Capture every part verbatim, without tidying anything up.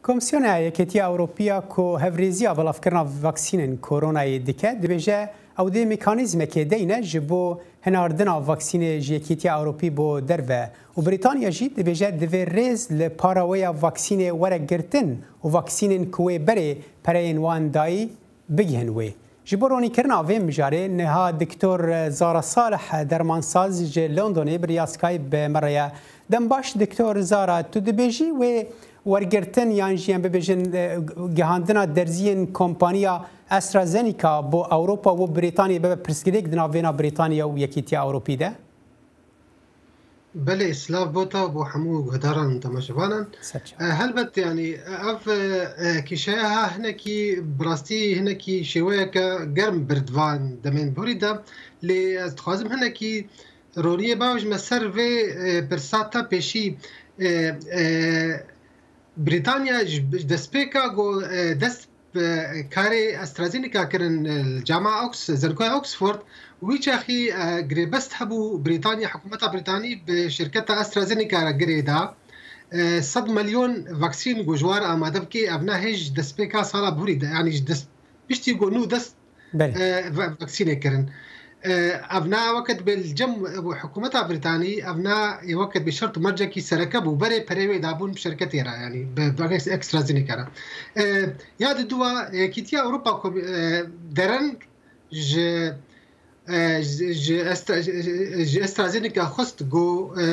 Komîsyona Yekêtiya Ewropî ya ku hevrêziya belavkirina vaksînên koronayê dike, dibêje ew dê mekanîzmekê deyne ji bo hinardina vaksînê ji Yekêtiya Ewropî bo derve û Brîtanya jî dibêje divê rêz li para wê ya vaksînê were girtin û vaksînên ku wê berê pereyên wan dayî bigihin wê. Ji bo ronîkirina vê mijarê niha Doktor Zara Salih, dermansaz ji Londonê bi riya Skype bi me re ye. Dem baş Doktor Zara, tu dibêjî wê wergirtin yan jî em bibêjin, e, gihandina derziyên kompaniya AstraZeneca bo Ewropa û Brîtaniyê bibe pirsgirêk di navbêna Brîtaniya û Yekîtiya Ewropî de? Belê, silav bo te û bo hemû guhdaran û temaşevanan. Ser çav. E, helbet, yanî, ev, e, e, kîşeya ha hinekî, bi rastî hinekî şêweyeke germ bir di van demên borî de, lê ez dixwazim hinekî roniyê bavêjime ser vê, e, pirsa te pêşî, e, e, Brîtanya ji, ji destpêka ku, e, dest bi karê AstraZeneca kirin, e, li Cama Ox-, Zankoya Oxford, wî çaxî, e, girêbest hebû Brîtanya, hikûmeta Brîtanî bi şirketa AstraZeneca re girê da. E, sed milyon vaksîn ku ji wan re amade bike, ev ne hê ji destpêka sala borî de, yanî ji dest, piştî ku nû dest Belê. e, va-, vaksînê kirin. E, ev na weke dibê li cem, e, hikûmeta Brîtanî, ev na ê weke dibê şert û mercekî sereke bû. Berê perê wê dabûn bi şirketê re, yanî bi, bi AstraZeneca re. E, ya di dua, e, Yekîtiya Ewropa ku, e, dereng ji, e, ji, ji Astra-, ji, ji AstraZeneca xwest ku, e,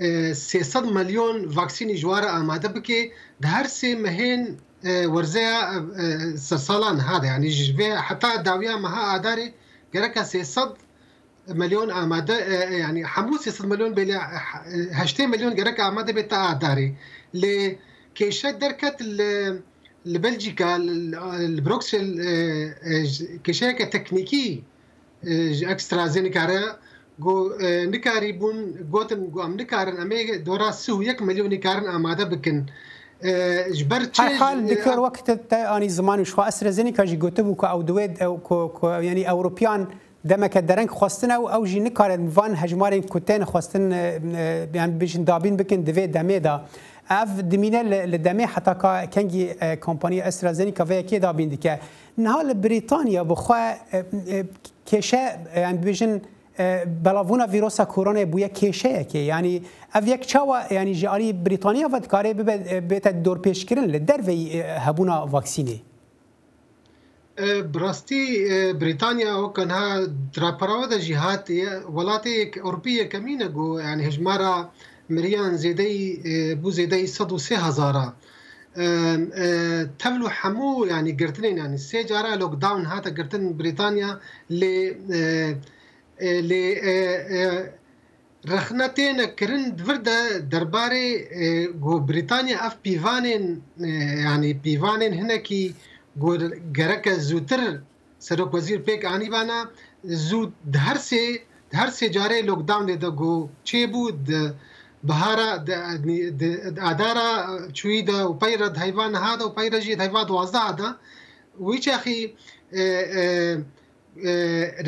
e, sê sed milyon vaksînî ji wan re amade bike. Di her sê mehên, e, werzeya, e, e, sersalan ha de, yanî ji vê heta dawiya meha Adarê gereka sê sed milyon amade, e, e, yanî hemû sê sed milyon bê lê, e, heştê milyon gereka amade bê ta Adarê. Lê kêşe derket li, li Belcîka, li, li Bruksel, e, e, ji, kêşeyeke teknîkî e, ji AstraZeneca re ku, e, nikarîbûn, gotin ku em nikarin, em ê dora sî û yek milyonî karin amade bikin. E, ji ber çi? Her hal, e, Doktor, wek te, te anî ziman û ji xwe AstraZeneca jî gotibû ku ew di wê, ew, ku, ku, yanî Ewropiyan demeke dereng xwestine û ew jî nikarin van hejmarên ku tên xwestin, e, e, yanî bêjin dabîn bikin di vê demê de. Ev dimîne li, li demê heta ka kengî, e, kompaniya AstraZeneca vê yekê dabîn dike. Niha li Brîtanya bi xwe, e, e, kêşe, e, em bibêjin, e, belavbûna vîrosa koronayê bûye kêşeyekê. Yanî ev yek çawa, yanî ji alî Brîtanya ve dikare bibe, e, bête dorpêçkirin li derveyî, e, hebûna vaksînê? E, bi rastî, e, Brîtanya weke niha di rapora we de jî hatiye, welatê yek, Ewropî yekemîn e ku, yanî hejmara miriyan zêdeyî, e, bû zêdeyî sed û sê hezar e. E, e, tevlû hemû, yanî girtinên, yanî sê cara lockdown hate girtin Brîtanya, lê, e, e, lê, e, e, rexne têne kirin di vir de derbarê, e, ku Brîtanya ev pîvanên, e, yanî pîvanên hinekî ku gereke zûtir serokwezîr pêk anîbana, zû di her sê, di her sê carê lockdownê de ku çêbû, di bihara, di, di, di adara çûyî de û pey re di heyva niha de û pey re jî di heyva duwazdeh de, wî çaxî, e, e, e,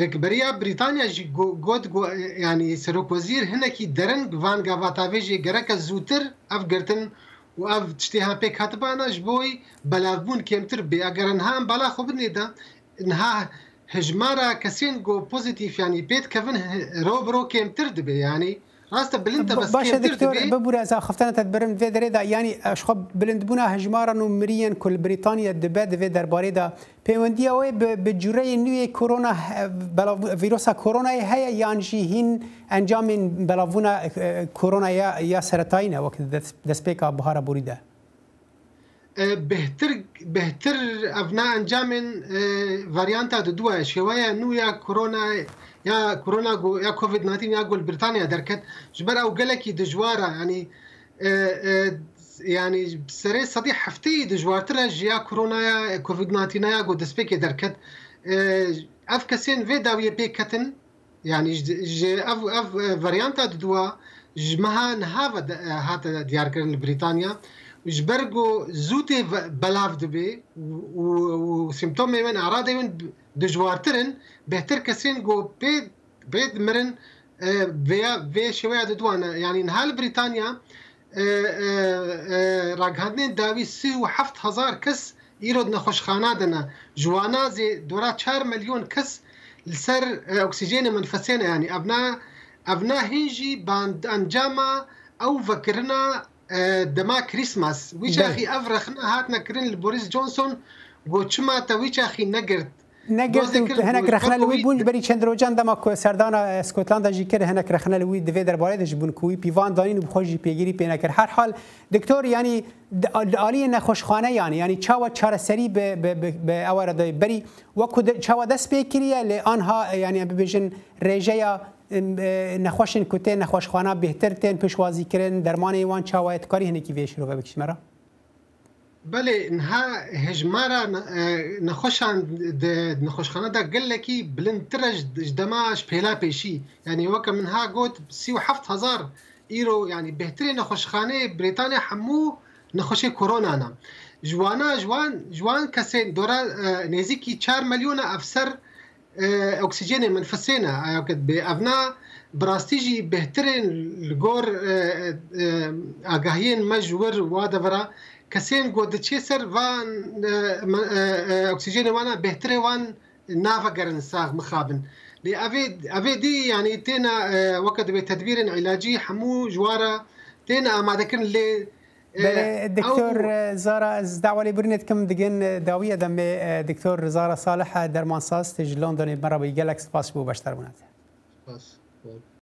Rêkberiya Brîtanya jî go-, got ku, e, yanî serokwezîr hinekî dereng van gavatavêjê gereke zûtir ev girtin û ev tiştê ha pêk hatibana ji bo belavbûn kêmtir bê. Eger niha em bala xwe bidinê de, niha hejmara kesên ku pozîtîf, yanî pê dikevin, he-, ro bi ro kêmtir dibe. Yanî rast e, bilind e, Ba-, bes baş e, kêmtir Doktor, dibe. Bibûre ez axaftana te dibirim vê derê de, yanî, e, ji xwe bilindbûna hejmaran û miriyên ku li Brîtanya dibe, di vê derbarê de pêwendiya wê bi, bi cûreyê nû yê korona, e, belav-, vîrosa koronayê heye yan jî hîn encamên belavbûna, e, koronaya ya seretayî ne wek di des-, destpêka bihara borî de? E, bêhtir, bêhtir ev ne encamên, e, varyanta di dua ye. Şêweya nû ya korona, ya korona ku, ya covid nineteen ya ku li Brîtanya derket, ji ber ew gelekî dijwar e. Yanî, e, e, yanî serê sedî heftê dijwartir e ji ya koronaya, e, covid nineteen ya ku destpêkê derket. E, ev kesên vê dawiyê pêk ketin, Yanî ji, ji ev, ev, e, varyanta didua ji meha niha ve de, e, hate diyarkirin li Brîtanya. Ji ber ku zû tê ve, belav dibe û, û, û simptomê wên, eradê wên dijwartir in, bêhtir kesên ku pê, pê dimirin, e, vêya, vê şêweya didua ne. Yanî niha li Brîtanya, e, e, e, ragihandinên dawî sî û heft hezar kes îro di nexweşxana de ne. Ji wana zê dora çar milyon kes li ser, e, oksîjenê menfesê ne. Yanî evna, evna hîn jî band encama ew vekirina, e, dema Krîsmas. Wî çaxî ev rexne hatine kirin li Boris Johnson, got çima te wî çaxî negirt? Negirt û hinek rexne li wî bûn. Ji berî çend rojan dema ku serdana, e, Skotlanda jî kir, hinek rexne li wî di vê derbarê de jî bûn ku wî pîvan danîn û bi xwe jî pêgirî pê nekir. Her hal, doktor, yanî di, di aliyê nexweşxane yanî, yanî çawa çareserî bi, bi, bi, bi ewa re dayê? Berî wekû de, çawa dest pê kiriye, lê anha, e, yanî em bibêjin rêjeya, em, e, nexweşên ku tên nexweşxana bêhtir tên pişwazî kirin, dermanê wan çawa ye? Tu karî hinekî vê şirove bikişî me re? Belê, niha hejmara ne-, e, nexweşan di nexweşxane de gelekî bilindtir e ji, ji dema ji pêla pêşî. Yanî weke min ha got, sî û heft hezar îro, yanî bêhtirê nexweşxaneyê Brîtanê hemû nexweşê korona ne. Ji wana, ji wan, ji wan kesên dora, e, nêzîkî çar milyon e ev ser, e, oksîjenê menfesê ne, aya ke dibê evna bi rastî jî bêhtirên li gor, e, e, agahiyên me ji wir wa devera kesên ku diçê ser van, e, me-, e, e, oksîjenê wana bêhtirê wan navegerin sax mixabin. Lê evê, evê dî, yanî têna, e, weke dibê tedbîrên îlacî hemû ji wa re têne amadekirin lê, e, Belê, Doktor, ew, e, Zara, ez dawa lêbirînê dikim, digin, e, dawiye demê, e, Doktor Zara Salih, e, dermansaz, tê ji Londonê me re bûyî. Gelek spas ji bo beşdarbûna te. Spas.